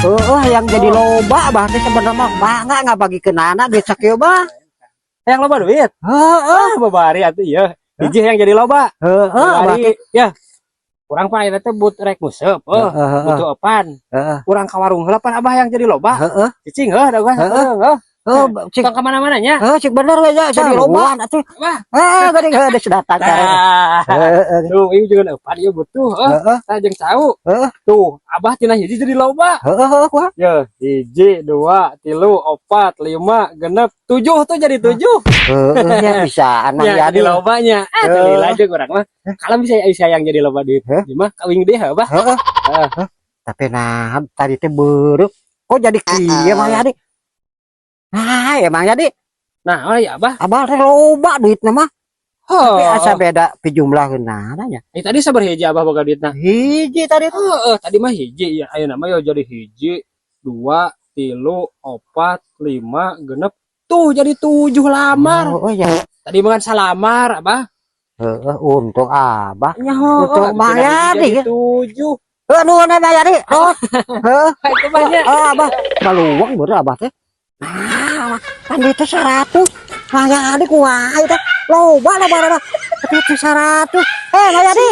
Heeh, hayang jadi loba Abah teh sebenarnya mah bangga ngabagikeun anak duit sakieu mah. Hayang loba duit. Heeh. Ah, babari atuh ieu. Hiji hayang jadi loba. Heeh, Abah. Babari ya. Urang pan ayeuna teh but rek nguseup, heuh. Heeh, heeh. Butuh eupan. Heeh. Urang ka warung heula pan Abah hayang jadi loba. Heeh. Cicing heuh da gua. Heeh. Heuh. Heuh, cik. Tong ka mana-mana nya. Heuh, cik bener we ya jadi loba atuh. Wah. Eh, geuning heuh geus datang. Tah. Heeh. Tuh, ieu juga eupan ieu butuh, heuh. Heeh. Tah jeung cau. Heeh. Tuh, Abah tina hiji jadi loba. Heeh, heeh, kumaha? Ya, hiji, dua, tilu, opat, lima, genep, tujuh tuh jadi tujuh. Heeh, nya bisaan Mang Ya, Yadi. jadi lobanya. Ah, Heeh. lila aja kurang mah. Kalau bisa bisa yang jadi loba duit. Heh? Gimana kawin deh, Abah? Heeh. Heeh. Tapi nah, tadi teh beureup. Kok jadi kieu, Mang Yadi? Nah, ya Mang Yadi, Nah, oh ya Abah. Abah teh loba duitna mah. Oh, Tapi asa beda pijumlaheunna nya. Eh, tadi sabar hiji Abah boga duitna? Hiji tadi tuh. Heeh, tadi mah hiji ya. Ayeuna mah ya jadi hiji, dua, tilu, opat, lima, genep. Tuh jadi tujuh lamar. Oh, ya. Tadi bukan salamar, Abah. Heeh, untung Abah. Nyaho, Untung Mang Yadi. Jadi tujuh. Heuh, nuhun Mang Yadi. Oh. Heuh. Itu banyak. Oh, Abah. Baluang bener Abah teh. Nah, kan duitnya 100. Mang Yadi kumaha teh? Loba loba loba. Tapi itu 100. Eh, Mang Yadi.